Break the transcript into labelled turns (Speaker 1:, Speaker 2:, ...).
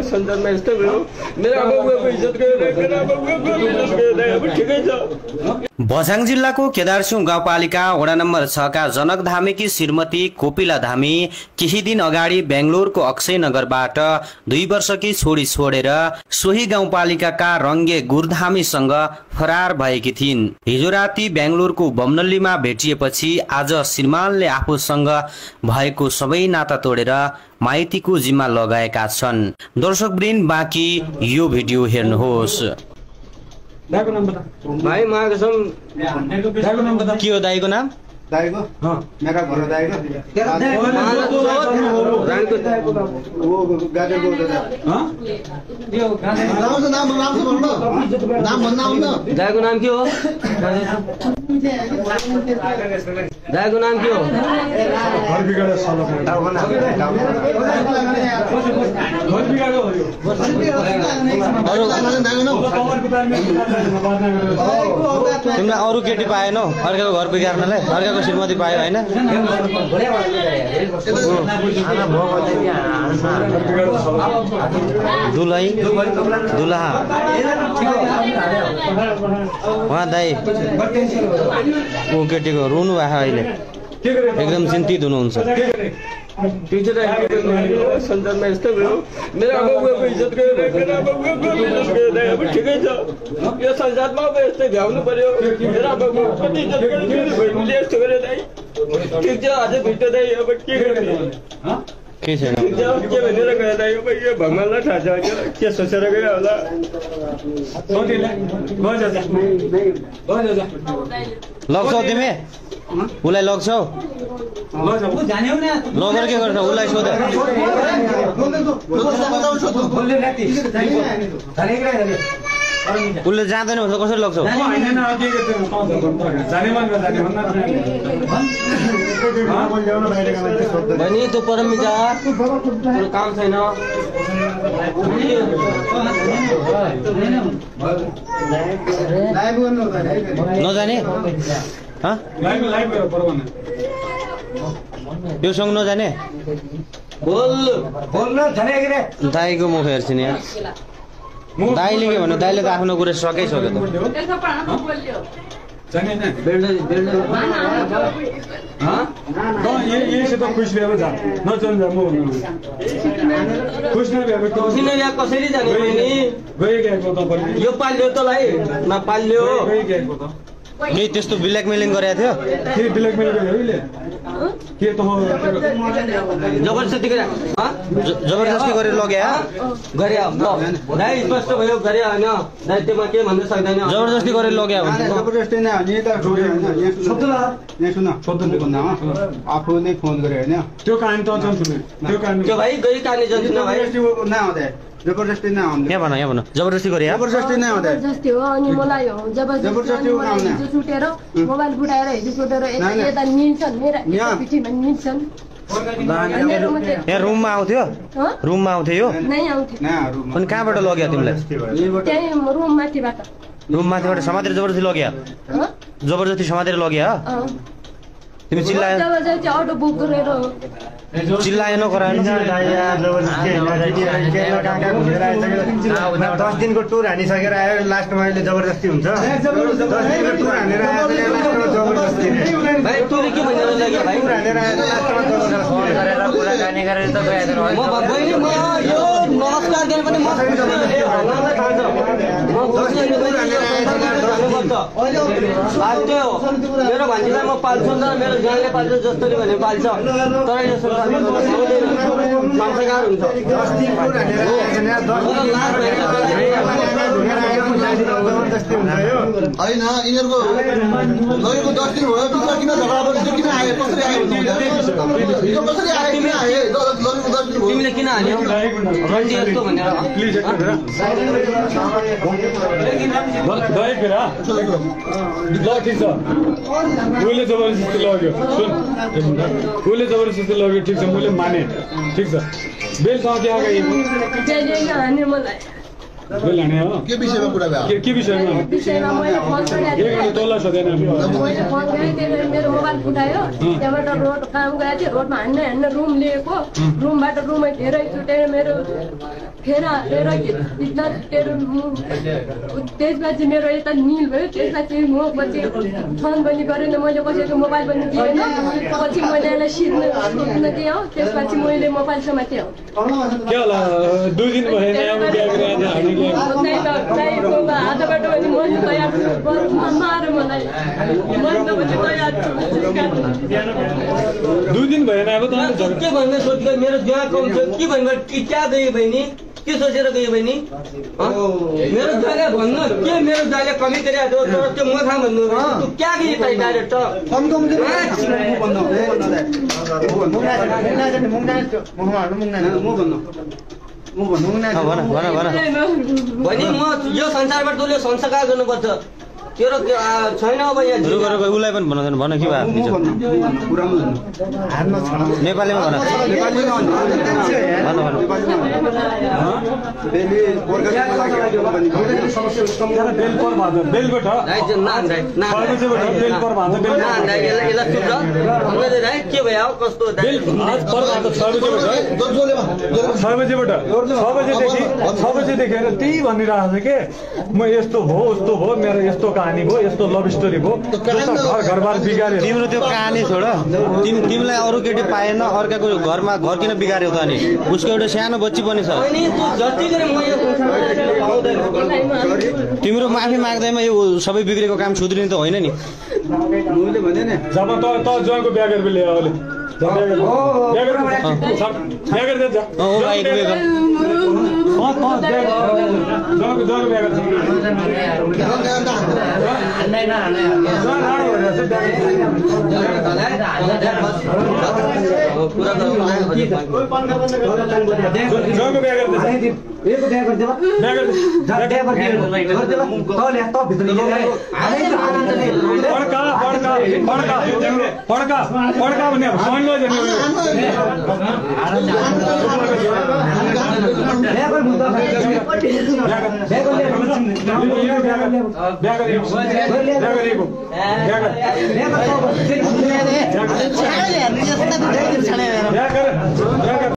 Speaker 1: सञ्चारमा यस्तो भयो मेरो आमाबुवाको इज्जत गरेर मेरो आमाबुवाको इज्जत गरेर अब ठिकै छ।
Speaker 2: बझाङ जिल्लाको केदारसिंह गाउँपालिका वडा नम्बर 6 का जनक धामेकी श्रीमती कोपिला धामी केही दिन अगाडि बेंगलोरको अक्षय नगरबाट 2 वर्षकी छोरी छोडेर सोही गाउँपालिकाका रङ्गे गुरधामीसँग फरार भएकी थिइन्। हिजो राति बेंगलोरको बमनल्लीमा भेटिएपछि आज श्रीमानले आफूसँग भएको सबै नाता तोडेर माइतीको जिम्मा लगाएका छन्। दर्शकवृन्द बाँकी यो भिडियो हेर्नुहोस्।
Speaker 1: दाइको नाम बता भाइ मागेको छौं। दाइको नाम बता
Speaker 2: के हो दाइको नाम?
Speaker 3: दाइको मेरा घर दाइको रानीको वो गाडेको
Speaker 1: यो गाडे
Speaker 3: नाम भन्नु नाम भन्नु आउँछ।
Speaker 1: दाइको नाम के हो? दाइको नाम के हो?
Speaker 3: घर बिगाडे सालो घर बिगाडे हो यो
Speaker 2: तिमीलाई अरू केटी पाएनौ अर्काको घर बिगार्नलाई? अर्काको श्रीमती पायो हैन? दुलै दुलहा वहाँ दाइ ऊ केटीको रुनु भयो अहिले एकदम चिन्तित हुनुहुन्छ।
Speaker 1: सञ्चारमा यस्तो भयो मेरो आमाबुवाको इज्जत गरेर मेरो आमाबुवाको इज्जत गरेर अब ठिकै छ। यो संसारमा अब यस्तै भ्याउनु पर्यो। मेरो आमाबुवाको कति इज्जत गरेर भइले यस्तो गरे दाइ ठिक छ। अझै भित्र दाइ अब के गर्ने
Speaker 2: के छैन
Speaker 1: के भनेर गयो दाइ अब यो भगवानलाई थाहा छ के सोचेर गयो होला।
Speaker 2: लग्छौ तिमी? उसलाई लग्छौ? लगेर के गर्छौ? उसलाई सोध। उसले जाँदैन भन्छ कसरी लग्छौ?
Speaker 1: बहिनी तँ परमी जा काम छैन।
Speaker 2: नजाने यो सँग नजाने दाइको मुख हेर्छु नि यार। दाइले के भन्नु? दाइले त आफ्नो कुरा सकिसक्यो त।
Speaker 1: कसरी जाने यो पाल्यो तँलाई नपाल्यो
Speaker 2: नि त्यस्तो ब्ल्याकमेलिङ गरेको थियो?
Speaker 3: के ब्ल्याकमेल गर्यो के त
Speaker 1: जबरजस्ती गरे
Speaker 2: जबरजस्ती गरेर लग्यो
Speaker 1: गरे दाइ स्पष्ट भयो गरे हैन दाइ त्यसमा के भन्न सक्दैन।
Speaker 2: जबरजस्ती गरेर लग्यो भने
Speaker 3: जबरजस्ती नै हो नि त यहाँ सुन भन्दा आफूले फोन गरे हैन त्यो कहानी त अझ सुने त्यो
Speaker 1: भाइ गई कहानी जान्छ न भाइ
Speaker 3: जबरजस्ती नै आउँदै
Speaker 2: यहाँ भन जबरजस्ती गरे
Speaker 3: जबरजस्ती नै आउँदै
Speaker 4: जबरजस्ती हो। अनि मलाई हो जबरजस्ती हिजो छुटेर मोबाइल बुढाएर हिजो सोधेर यता निल्छन् मेरो पिठीमा निल्छन्।
Speaker 2: यहाँ रुममा आउँथ्यो? रुममा आउँथ्यो यो?
Speaker 4: नै आउँथ्यो।
Speaker 2: अनि कहाँबाट लग्यो तिमीलाई?
Speaker 4: त्यही रुम माथिबाट।
Speaker 2: रुम माथिबाट समातेर जबरजस्ती लग्यो? जबरजस्ती समातेर लग्यो? तिमी चिल्लायो?
Speaker 4: जबरजस्ती अटो बुक गरेर
Speaker 2: चिल्लाएन कराएन?
Speaker 3: 10 दिनको टुर हानिसकेर आयो लास्टमा अहिले जबरजस्ती हुन्छ। 10 दिनको टुर हानेर आयो लास्टमा जबरजस्ती
Speaker 1: भाइ टुर के भनेर लाग्यो भाइ?
Speaker 3: टुर हानेर आयो लास्टमा जबरजस्ती गरेर कुराकानी गरेर त गएर
Speaker 1: म बहिनी म यो नमस्कार गर्न पनि म भगवानलाई थाहा छ। म बहिनी मेरो भान्जीलाई म पाल्छु नि त मेरो गाउँले पाल्छ जसरी भने पाल्छ तर यो संस्कार हुन्छ।
Speaker 5: होइन यिनीहरूको लगेको 10 दिन भयो किन झगडा गर्नु किन आयो कसरी आयो कसरी आयो
Speaker 1: तिमीले किन हान्यौ रन्डी यस्तो भनेर
Speaker 3: प्लिज एक मिनेट दही फेरा ल ठीक छ उसले जबरजस्ती लग्यो सुन उसले जबरजस्ती लग्यो ठीक छ मैले माने ठीक छ बेलसँग त्यहाँ गएको
Speaker 4: हाने मलाई
Speaker 3: लाने हो
Speaker 5: के विषयमा कुरा भयो
Speaker 3: के विषयमा
Speaker 4: विषयमा मैले फोन गरेको
Speaker 3: एक मिनट तल्ला सोधेन
Speaker 4: मैले फोन गरेँ त्यसले मेरो मोबाइल फुटायो त्यहाँबाट रोड काम गएको थिएँ रोडमा हान्न रुम लिएको रुमबाट रुमै धेरै छुटेर मेरो त्यसपछि मेरो यता निल भयो त्यसपछि म पछि फोन पनि गरेन मैले कसैको मोबाइल पनि दिएन पछि मैले यसलाई सिक्न दिएँ हो त्यसपछि मैले मोबाइल समातेँ हो
Speaker 3: क्या होला 2 दिन भएन
Speaker 4: हातबाट पनि म तयार मार मलाई तयार
Speaker 3: 2 दिन भएन अब त
Speaker 1: के भन्ने सोचेको मेरो जुवा कम छ के भन्नु क्या गयो बहिनी के सोचेर गयो बहिनी मेरो जुवाले भन्नु के मेरो जुवाले कमी गरिरहेको तर त्यो म थाहा भन्नु तँ क्या गयो त डाइरेक्ट बहिनी म यो संसारबाट तँले संस्कार गर्नुपर्छ तेरो छैन अब यहाँ
Speaker 2: उसलाई पनि भन के भयो नेपालीमा
Speaker 1: के भयो कस्तो
Speaker 3: 6 बजेदेखि त्यही भनिरहेको छ के म यस्तो भयो उस्तो भयो मेरो यस्तो कहानी भयो यस्तो लभ स्टोरी भयो घरबार बिगार्यो
Speaker 2: तिम्रो त्यो कहानी छोड तिमीलाई अरू केटी पाएन अर्काको घरमा घर किन बिगार्यो त अनि उसको एउटा सानो बच्ची पनि छ तिम्रो माफी माग्दैमा यो सबै बिग्रेको काम सुध्रिने त होइन नि
Speaker 3: जब त ज्वाइँको बिहा गरेर ल्यायो अहिले पड्का भन्ने